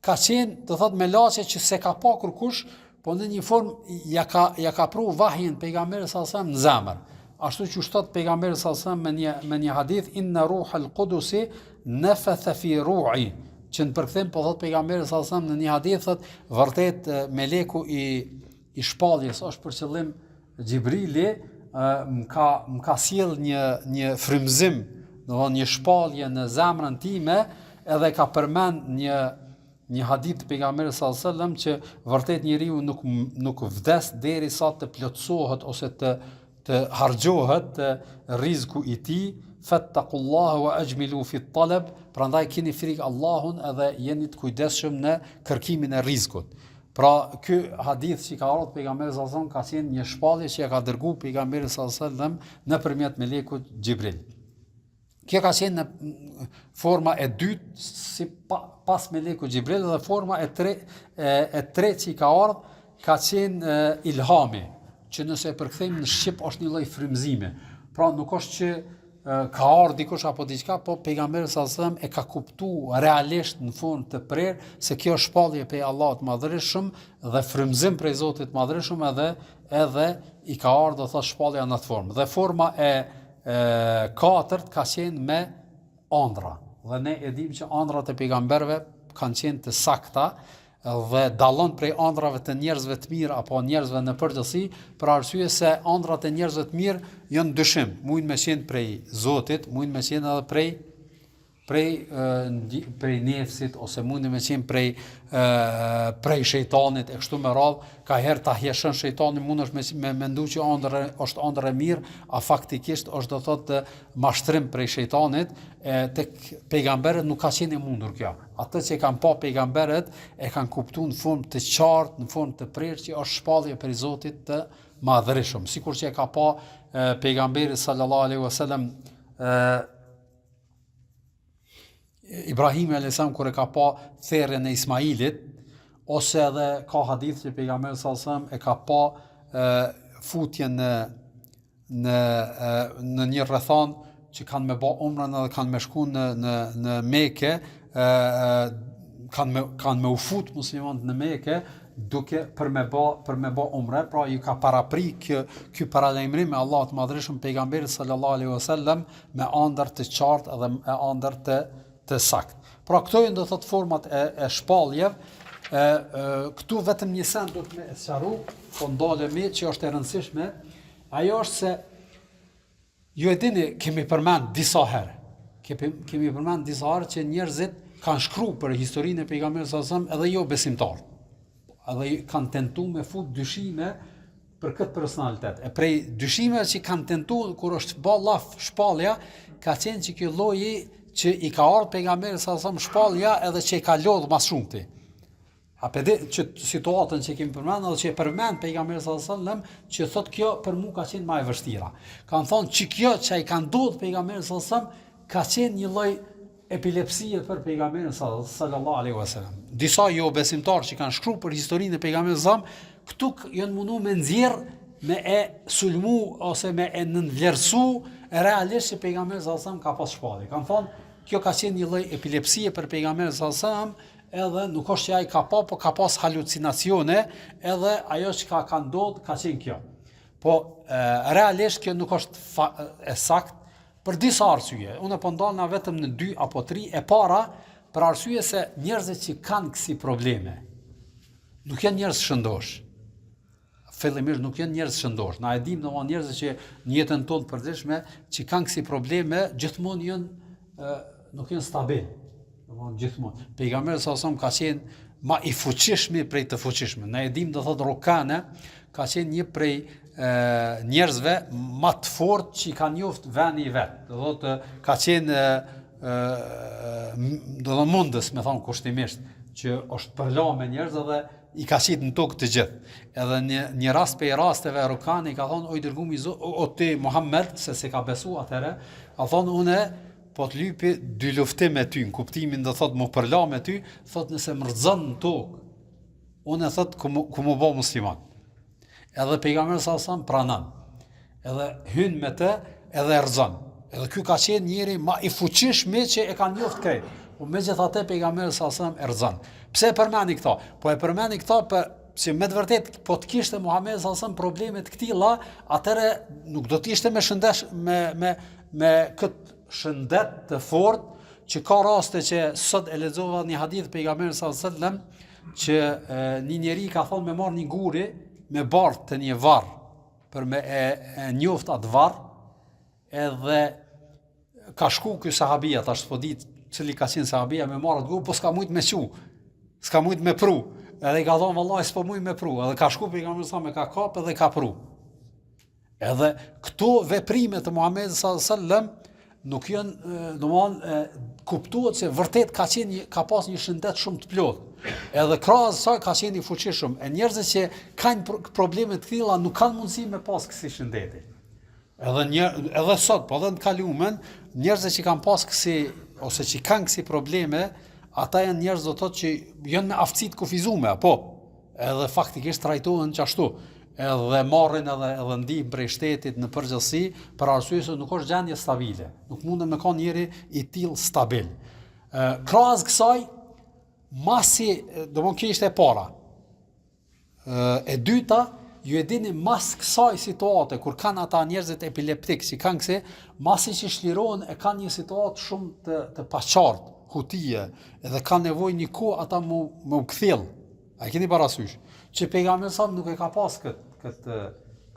ka qenë, do thot melaqe që s'e ka pa kërkush, po në një formë ja ka ja ka pru vahjin pejgamberit sallallahu alajhi wasallam në zemër. Ashtu qysh thot pejgamberi sallallahu alajhi wasallam me një me një hadith inna ruhal qudusi nafatha fi ru'i, që në përkthim po thot pejgamberi sallallahu alajhi wasallam në një hadith thot vërtet meleku i i shpalljes është për qëllim Xhibrili më ka më ka sjell një një frymëzim, do një shpallje në zemrën time, edhe ka përmend një një hadith të pejgamberit sallallahu alajhi wasallam që vërtet njeriu nuk nuk vdes derisa të plotësohet ose të të harxhohet rizku i tij, fattaqullaha wa ajmilu fi talab, prandaj keni frikë Allahun edhe jeni të kujdesshëm në kërkimin e rizkut. Pra, ky hadith që ka ardhur pejgamberi sallallahu alajhi wasallam ka qenë një shpallje që e ka dërguar pejgamberi sallallahu alajhi wasallam nëpërmjet melekut Xhibril. Kjo ka qenë në forma e dytë si pa, pas melekut Xhibril dhe forma e tre e, e tretë që ka ardhur ka qenë e, ilhami, që nëse e përkthejmë në shqip është një lloj frymëzimi. Pra nuk është që ka ardhur dikush apo diçka, po pejgamberi sallallahu alajhi wasallam e ka kuptu realisht në formë të prerë se kjo është shpallje prej Allahut të Madhërishëm dhe frymëzim prej Zotit të Madhërishëm edhe edhe i ka ardhur do thotë shpallja në atë formë. Dhe forma e e katërt ka qenë me andra. Dhe ne e dimë që andrat e pejgamberëve kanë qenë të sakta, dhe dallon prej andrave të njerëzve të mirë apo njerëzve në përgjithësi, për arsye se andrat e njerëzve të mirë janë dyshim, mujnë me qenë prej Zotit, mujnë me qenë edhe prej prej prej nefsit ose mundë me qenë prej prej shejtanit e kështu me radh, ka herë ta hijeshon shejtani mundesh me, me mendu që ëndërr është ëndërr e mirë, a faktikisht është do thotë mashtrim prej shejtanit, e tek pejgamberët nuk ka qenë e mundur kjo. Atë që e kanë pa pejgamberët e kanë kuptuar në formë të qartë, në formë të prerë që është shpallje prej Zotit të Madhërishëm, sikur që e ka pa pejgamberi sallallahu alaihi wasallam Ibrahimi alayhis salam kur e ka pa therrjen e Ismailit ose edhe ka hadith që pejgamberi sallallahu alaihi wasallam e ka pa e, futjen në në në një rrethanë që kanë me ba umrën edhe kanë me shku në në në Mekë, ë kanë me kanë me u fut muslimanët në Mekë. duke për me ba për me ba umre, pra ju ka parapri kjo ky paralajmërim e Allahut të Madhërishëm pejgamberit sallallahu alaihi wasallam me andër të qartë dhe me andër të të saktë. Pra këto janë do thot format e e shpalljeve, e, e këtu vetëm një send do të me sqaru, po ndalemi që është e rëndësishme, ajo është se Ju e dini, kemi përmend disa herë, kemi, kemi përmend disa herë që njerëzit kanë shkru për historinë e pejgamberit sallallahu alajhi wasallam edhe jo besimtarë. Edhe kanë tentu me fut dyshime për këtë personalitet. E prej dyshimeve që kanë tentu kur është ba llaf shpallja, ka qenë që kjo lloji që i ka ardhur pejgamberit sallallahu alajhi wasallam shpallja edhe që i ka lodh ma shumti. A pe di që situatën që kemi përmend edhe që e përmend pejgamberi sallallahu alajhi wasallam që thot kjo për mua ka qenë ma e vështira. Kanë thonë që kjo që i ka ndodhur pejgamberit sallallahu alajhi wasallam ka qenë një lloj epilepsie për pejgamberin sallallahu alaihi wasallam. Disa jo besimtarë që kanë shkruar për historinë e pejgamberit sallallahu alajhi wasallam, këtu janë mundu me nxjerr me e sulmu ose me e nënvlerësu realisht që pejgamberi sallallahu alajhi wasallam ka pas shpallje. Kanë thonë kjo ka qenë një lloj epilepsie për pejgamberin sallallahu alajhi wasallam edhe nuk është që ai ka pa, po ka pas halucinacione, edhe ajo çka ka ndodh ka qenë kjo. Po e, realisht kjo nuk është fa, e sakt për disa arsye. Unë po ndalna vetëm në dy apo tri. E para, për arsye se njerëzit që kanë kësi probleme, nuk janë njerëz shëndosh. Fillimisht nuk janë njerëz shëndosh. Na e dimë domethënë njerëzit që në jetën tonë të përditshme që kanë kësi probleme, gjithmonë janë ë nuk janë stabil. Domethënë gjithmonë. Pejgamberi sa sa ka qenë ma i fuqishmi prej të fuqishme. Na e dimë do thotë Rukane ka qenë një prej e, njerëzve ma të fortë që i ka njoft veni i vet. Do thotë ka qenë e, do thotë mundës, me thonë kushtimisht, që është përla me njerëz edhe i ka qitë në tokë të gjithë. Edhe një, një rast prej rasteve Rukani ka thonë, o i dërgumi i Zotit, o, o ti Muhammed, se s'e ka besu atëherë, ka thonë, une po të lypi dyluftim me ty, në kuptimin do thotë mu përla me ty, thotë nëse më rrëzon në tokë, une thotë ku, ku mu bo musliman. Edhe pejgamberi sa sa pranon. Edhe hyn me të, edhe e rrëzon. Edhe ky ka qenë njeri ma i fuqishmi që e kanë njoft krejt. Po megjithatë pejgamberi sa sa e rrëzon. Pse e përmendi këto? Po e përmendi këto për se me të vërtet po të kishte Muhamedi sa sa probleme të këtilla, atëherë nuk do të ishte me shëndesh me me me kët shëndet të fortë që ka raste që sot e lexova një hadith pejgamberit sa selam që e, një njeri ka thonë me marr një guri me bart te një varr për me e, e njoft atë varr edhe ka shku ky sahabia tash s'po di cili ka qenë sahabia me marr atë gur po s'ka mujt me çu s'ka mujt me pru edhe i ka thonë vallahi s'po muj me pru edhe ka shku pejgamberi sa e ka kap edhe ka pru Edhe këto veprime të Muhamedit sallallahu alaihi wasallam nuk janë, domthon, kuptohet se vërtet ka qenë një, ka pas një shëndet shumë të plotë. Edhe krahas saj ka qenë i fuqishëm. E njerëzit që kanë probleme të tilla nuk kanë mundësi me pas kësi shëndeti. Edhe një edhe sot, po edhe në kalumen, njerëzit që kanë pas kësi ose që kanë kësi probleme, ata janë njerëz do të thotë që janë me aftësi të kufizuara, apo Edhe faktikisht trajtohen qashtu, edhe marrin edhe edhe ndihmë prej shtetit në përgjithësi, për arsye se nuk është gjendje stabile. Nuk mundet me kanë njeri i tillë stabil. Ë krahas kësaj, masi, domthon kjo ishte e para. Ë e dyta, ju e dini mas kësaj situate kur kanë ata njerëzit epileptik që kanë kësi, masi që shlirohen e kanë një situatë shumë të të paqartë, hutie, edhe kanë nevojë një kohë ata mu me u kthjell. A e keni parasysh që pejgamberi sa nuk e ka pas kët kët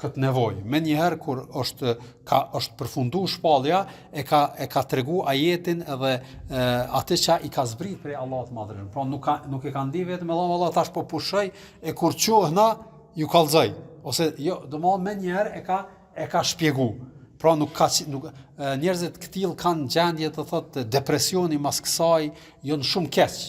kët nevojë. Menjëherë kur është ka është përfundu shpallja, e ka e ka tregu ajetin edhe e, atë që i ka zbrit prej Allahut të Madhëruar. Pra nuk ka nuk e ka ndi vetëm me thonë vallah tash po pushoj e kur çohna ju kallzoj ose jo, domethënë menjëherë e ka e ka shpjegu. Pra nuk ka nuk njerëzit këtill kanë gjendje të thotë depresioni mas kësaj janë shumë keq.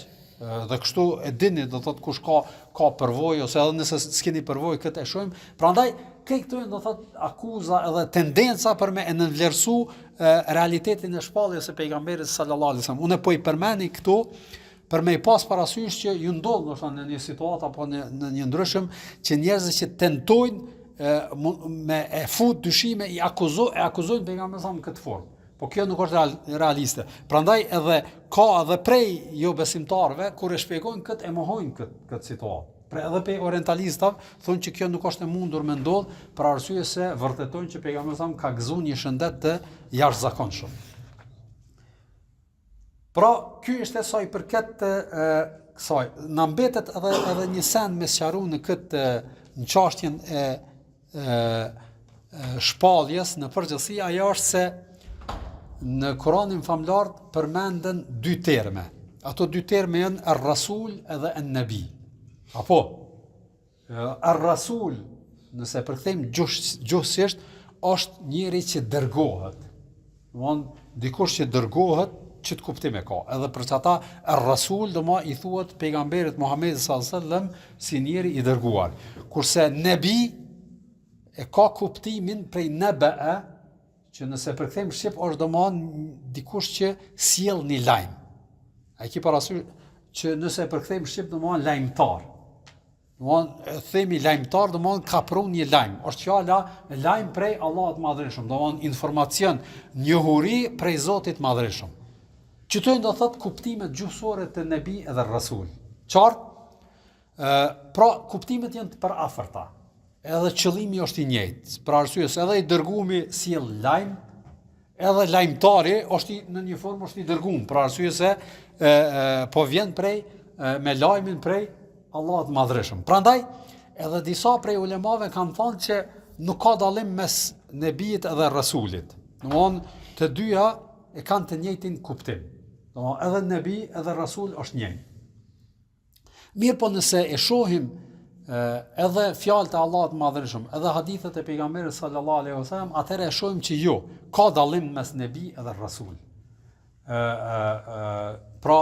Dhe kështu e dini, do thotë kush ka ka përvojë ose edhe nëse s'keni përvojë këtë e shohim. Prandaj krejt këto janë do thotë akuza edhe tendenca për me e nënvlerësu realitetin e shpalljes së pejgamberit sallallahu alajhi wasallam. Unë po i përmendi këto për me i pas parasysh që ju ndodh ndoshta në një situatë apo në në një ndryshim që njerëzit që tentojnë e, me e fut dyshime i akuzo e akuzojnë pejgamberin sallallahu alajhi wasallam në këtë formë. Po kjo nuk është real, realiste. Prandaj edhe ka edhe prej jo besimtarëve kur e shpjegojnë këtë e mohojnë këtë këtë situatë. Pra edhe prej orientalistave thonë që kjo nuk është e mundur me ndodh, për arsye se vërtetojnë që pejgamberi sa ka gëzuar një shëndet të jashtëzakonshëm. Pra, ky ishte sa i përket të e, kësaj. Na mbetet edhe edhe një send me sqaru në këtë në çështjen e, e, e shpalljes në përgjithësi ajo është se në Kuranin famëlartë përmenden dy terme. Ato dy terme janë ar-rasul edhe an-nabi. Apo Ar-Rasul, nëse e përkthejmë gjuhësisht, është njeri që dërgohet. Domthon dikush që dërgohet, qët kuptim e ka. Edhe për qata Ar-Rasul domthon i thuhet pejgamberit Muhamedit sallallahu alaihi wasallam si njeri i dërguar. Kurse Nebi e ka kuptimin prej nebe'e, që nëse e përkthejmë shqip është domthon dikush që sjell një lajm. A e ki parasysh që nëse e përkthejmë shqip domthon lajmëtar. Domthon themi lajmëtar domthon ka pru një lajm. Është fjala lajm prej Allahut të Madhërishëm, domthon informacion, njohuri prej Zotit të Madhërishëm. Qëto janë do thot kuptimet gjuhësore të nebi edhe rasul. Qartë? Ë, pra kuptimet janë të përafërta. Edhe qëllimi është i njëjtë. Për arsye se edhe i dërgumi sjell lajm, edhe lajmëtari është i, në një formë është i dërgum, për arsye se e, e, po vjen prej e, me lajmin prej Allahut të Madhërishëm. Prandaj edhe disa prej ulemave kanë thënë që nuk ka dallim mes nebijit edhe rasulit. Domthon të dyja e kanë të njëjtin kuptim. Domthon edhe nebi edhe rasul është njëjtë. Mirëpo nëse e shohim edhe fjalët e Allahut të Madhërishëm, edhe hadithet e pejgamberit sallallahu alaihi wasallam, atëherë e shohim që jo, ka dallim mes nebi edhe rasul. Ë ë ë pra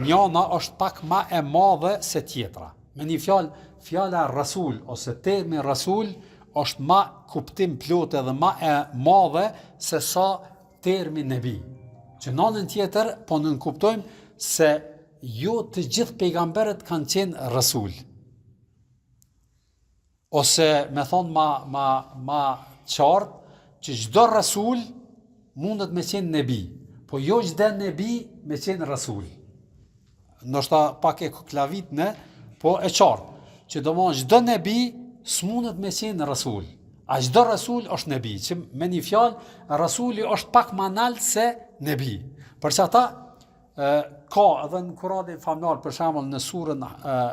njana është pak ma e madhe se tjetra. Me një fjalë, fjala rasul ose termi rasul është ma kuptimplotë edhe ma e madhe se sa termi nebi. Që në anën tjetër po nënkuptojmë se Jo të gjithë pejgamberët kanë qenë rasul. Ose me thonë ma, ma, ma qartë, që çdo rasul mundet me qenë nebi, po jo çdo nebi me qenë rasul. Ndoshta pak e koklavitne, po e qartë, që domethonë çdo nebi s'mundet me qenë rasul. A çdo rasul është nebi, që me një fjalë, rasuli është pak ma nalt se nebi. Për qata, Ka edhe në Kuranin famëlartë, për shembull në surën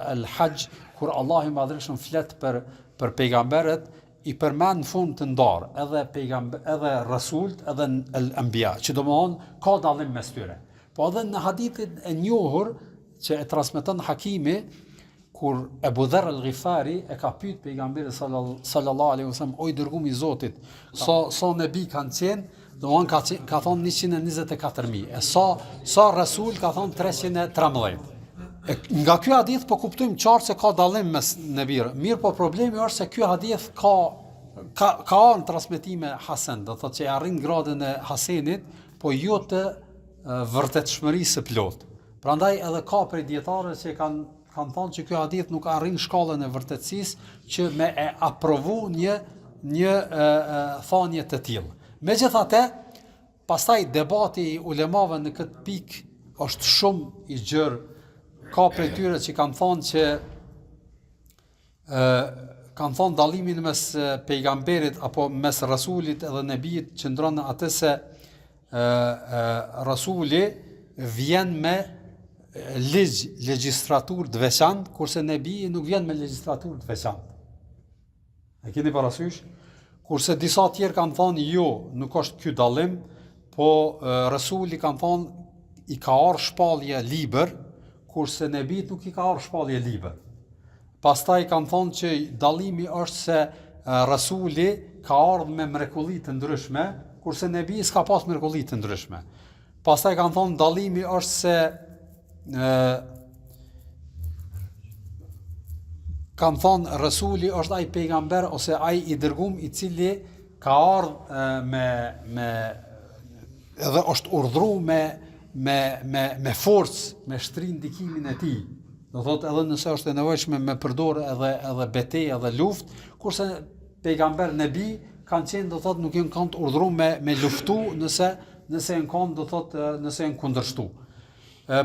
El Haxh, kur Allahu i Madhërishëm flet për për pejgamberët, i përmend në formë të ndarë, edhe pejgamber, edhe rasult, edhe el anbiya, që domethonë ka dallim mes tyre. Po edhe në hadithin e njohur që e transmeton Hakimi, Kur Ebu Dherr el-Ghifari e ka pyet pejgamberin sallallahu alaihi wasallam, o i dërgumi i Zotit, sa sa nebi kanë qenë, domethonë ka qenë, ka thonë 124000. E sa sa rasul ka thonë 313. E, nga ky hadith po kuptojmë qartë se ka dallim mes nebirë. Mirëpo problemi është se ky hadith ka ka ka ardhur transmetime hasen, do thotë që e arrin gradën e hasenit, po jo të vërtetshmërisë së plotë. Prandaj edhe ka prej dijetarëve që kanë kanë thënë që ky hadith nuk arrin shkallën e vërtetësisë që me e aprovu një një e, e, thanje të tillë. Megjithatë, pastaj debati i ulemave në këtë pikë është shumë i gjerë. Ka prej tyre që kanë thënë që ë kanë thonë dallimin mes pejgamberit apo mes rasulit edhe nebijit qëndron në atë se ë ë rasuli vjen me ligj legjislaturë të veçantë, kurse nebiji nuk vjen me legjislaturë të veçantë. E keni parasysh? Kurse disa tjerë kanë thonë jo, nuk është ky dallim, po Resuli kanë thonë i ka ardhur shpallja libër, kurse nebit nuk i ka ardhur shpallja libër. Pastaj kanë thonë që dallimi është se Resuli ka ardhur me mrekulli të ndryshme, kurse nebi s'ka pas mrekulli të ndryshme. Pastaj kanë thonë dallimi është se ë kanë thonë Resuli është ai pejgamber ose ai i dërgum i cili ka ardhë me me edhe është urdhru me me me me forcë me shtri ndikimin e tij. Do thotë edhe nëse është e nevojshme me përdor edhe edhe betejë edhe luftë, kurse pejgamber nebi kanë qenë do thotë nuk janë kanë të urdhru me me luftu nëse nëse janë kanë do thotë nëse janë kundërshtu. Ë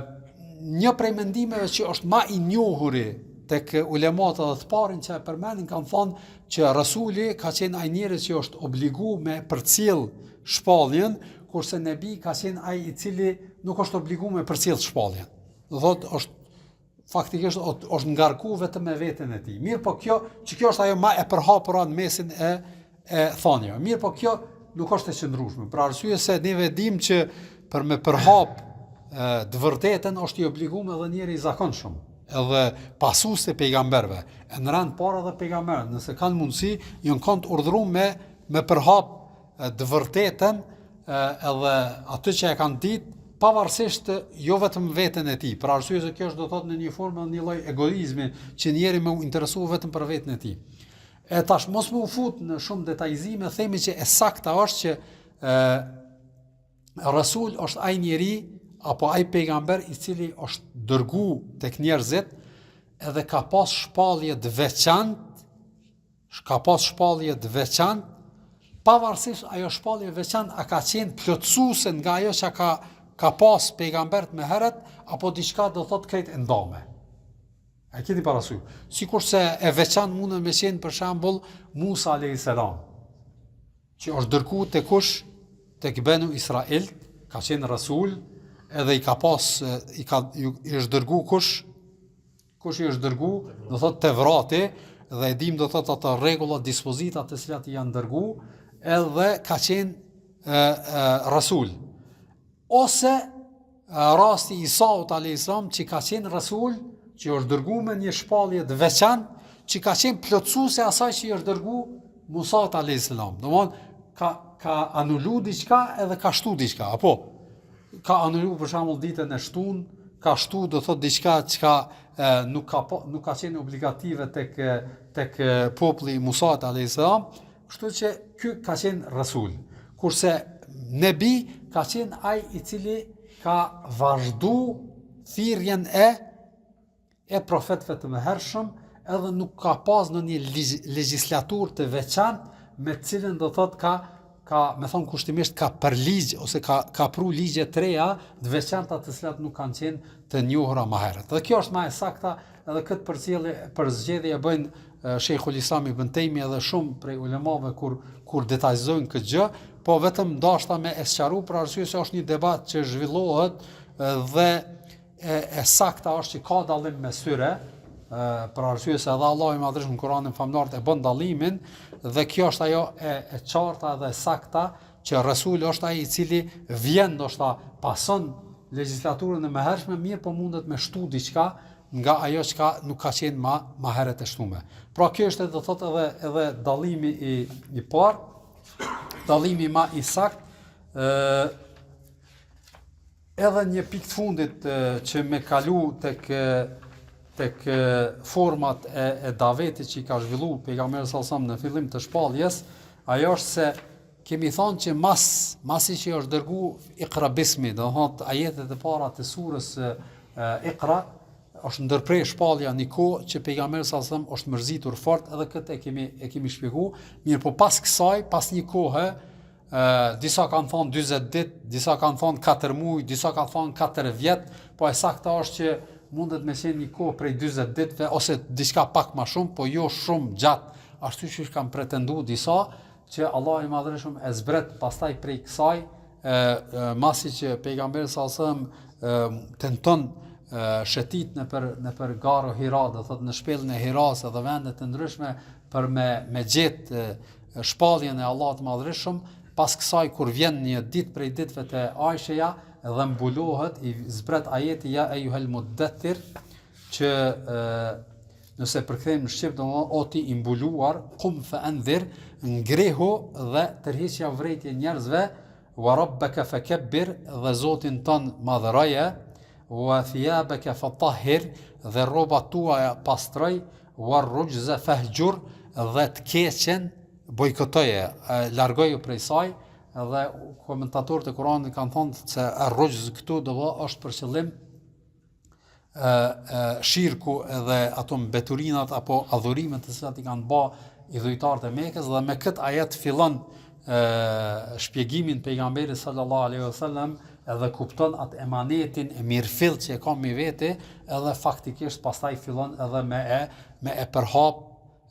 një prej mendimeve që është ma i njohuri tek ulemat edhe të parin që e përmendin kanë thonë që Resuli ka qenë ai njeri që është obligu me përcjell shpalljen, kurse Nebi ka qenë ai i cili nuk është obligu me përcjell shpalljen. Do thotë është faktikisht është ngarku vetëm me veten e tij. Mirëpo kjo, që kjo është ajo ma e përhapura në mesin e e thonjeve. Mirëpo kjo nuk është e qëndrueshme. Për arsye se ne e dimë që për me përhap të vërtetën është i obliguar edhe njeri i zakonshëm, edhe pasuesit e pejgamberëve, e në rend parë edhe pejgamberët, nëse kanë mundësi, janë kon të urdhëruar me me përhap të vërtetën edhe atë që e kanë ditë, pavarësisht jo vetëm veten e tij, për arsye se kjo është do thotë në një formë edhe një lloj egoizmi që njeri me u interesu vetëm për veten e tij. E tash mos me u fut në shumë detajizime, themi që e sakta është që ë Rasul është ai njeri apo ai pejgamber i cili është dërgu tek njerëzit edhe ka pas shpallje të veçantë ka pas shpallje të veçantë, pavarësisht ajo shpallje e veçantë a ka qenë plotësuese nga ajo që ka ka pas pejgamberët më herët apo diçka do thotë krejt e ndame. A e keni parasysh? Sikurse e veçantë mundet me qenë për shembull Musa alayhis salam, që është dërgu te kush tek Benu Israel, ka qenë rasul, edhe i ka pas i ka i është dërgu kush Kush i është dërgu, do thotë Tevrati, dhe e dim do thotë ato rregulla, dispozitat të cilat i janë dërgu, edhe ka qenë e, e, Rasul. Ose e, rasti i Isaut alayhis salam që ka qenë Rasul, që është dërgu me një shpallje të veçantë, që ka qenë plotësuese asaj që i është dërgu Musaut alayhis salam. Domthon ka ka anulu diçka edhe ka shtu diçka, apo ka anulu për shembull ditën e shtunë, ka shtu do thot diçka çka e, nuk ka po, nuk ka qenë obligative tek tek populli i Musait alayhis salam, kështu që ky ka qenë rasul. Kurse Nebi ka qenë ai i cili ka vazhdu thirrjen e e profetëve të mëhershëm edhe nuk ka pas ndonjë legjislaturë të veçantë me të cilën do thotë ka ka me thon kushtimisht ka përligj ose ka ka pru ligje të reja të veçanta të cilat nuk kanë qenë të njohura më herët. Dhe kjo është më e sakta, edhe këtë përcjellje përzgjedhje e bëjnë Sheikhul Islam Ibn Tejmi edhe shumë prej ulemave kur kur detajzojnë këtë gjë, po vetëm dashta me e sqaru për arsye se është një debat që zhvillohet dhe E, e sakta është që ka dallim mes tyre, për arsye se edhe Allahu i Madhërishëm në Kur'anin famëlartë e bën dallimin dhe kjo është ajo e, e qarta dhe e sakta që Resul është ai i cili vjen ndoshta pason legjislaturën e mëhershme, mirëpo mundet me shtu diçka nga ajo çka nuk ka qenë ma ma herët e shtume. Pra kjo është do thotë edhe edhe dallimi i i parë, dallimi ma i saktë ë Edhe një pikë të fundit që me kalu tek tek format e, e davetit që i ka zhvillu pejgamberi sallallahu alajhi wasallam në fillim të shpalljes, ajo është se kemi thonë që mas, masi që është dërgu Ikra Bismi, do thotë ajetet e para të surës Ikra, është ndërpre shpallja një kohë që pejgamberi sallallahu alajhi wasallam është mërzitur fort edhe këtë e kemi e kemi shpjegu, mirëpo pas kësaj, pas një kohe, disa kanë thonë 40 ditë, disa kanë thonë 4 muaj, disa kanë thonë 4 vjet, po e sakta është që mundet me qenë një kohë prej 40 ditëve ose diçka pak më shumë, po jo shumë gjatë, ashtu siç kanë pretendu disa që Allahu i Madhërishëm e zbret pastaj prej kësaj e, e masi që pejgamberi sallallahu alajhi wasallam tenton shetit nëpër nëpër Garu Hira, do thotë në shpellën e Hiras edhe vende të ndryshme për me me gjet shpalljen e Allahut të Madhërishëm, pas kësaj kur vjen një ditë prej ditëve te Aisheja dhe mbulohet i zbret ajeti ja ejjuhel muddethir që e, nëse përkthejmë në shqip do të thotë o ti i mbuluar kum fa andhir ngrihu dhe tërhiqja vërejtje njerëzve wa rabbaka fakabbir dhe Zotin tënd madhëroje wa thiyabaka fatahhir dhe rrobat tuaja pastroj War-rujze fahjur dhe të keqen bojkotoje, largoju prej saj dhe komentatorët e Kuranit kanë thonë se ar-rujz këtu do të është për qëllim ë ë shirku edhe ato mbeturinat apo adhurimet të cilat i kanë ba idhujtarët e Mekës dhe me këtë ajet fillon ë shpjegimin pejgamberi sallallahu alaihi wasallam. Edhe kupton atë emanetin e mirëfilltë që e ka mbi vete, edhe faktikisht pastaj fillon edhe me e me e përhap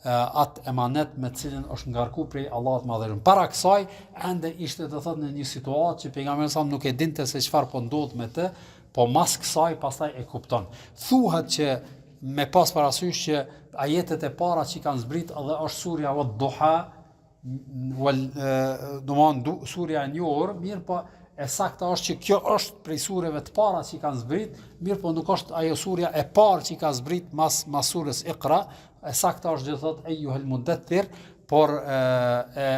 atë emanet me të cilin është ngarku prej Allahut të Madhëruar. Para kësaj ende ishte do thotë në një situatë që pejgamberi sa nuk e dinte se çfarë po ndodh me të, po mas kësaj pastaj e kupton. Thuhet që me pas parasysh që ajetet e para që kanë zbrit edhe është surja Wad-Duha, wal domthon surja e njohur, mirëpo e sakta është që kjo është prej sureve të para që kanë zbrit, mirëpo nuk është ajo surja e parë që ka zbrit mas mas surës Iqra, e sakta është do thot Ejuhel Muddethir, por e, e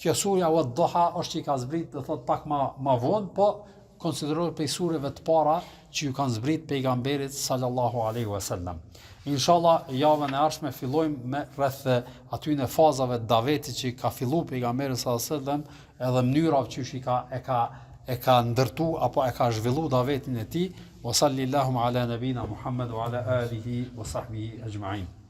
kjo surja Wad-Duha është që ka zbrit do thot pak ma ma vonë, po konsiderohet prej sureve të para që ju kanë zbrit pejgamberit sallallahu alaihi wasallam. Inshallah javën e ardhshme fillojmë me rreth atyne fazave të davetit që ka fillu pejgamberi sallallahu alaihi wasallam edhe mënyrave qysh i ka e ka e ka ndërtu apo e ka zhvillu davetin e tij. Wa sallallahu ala nabina Muhammad wa ala alihi wa sahbihi ajma'in.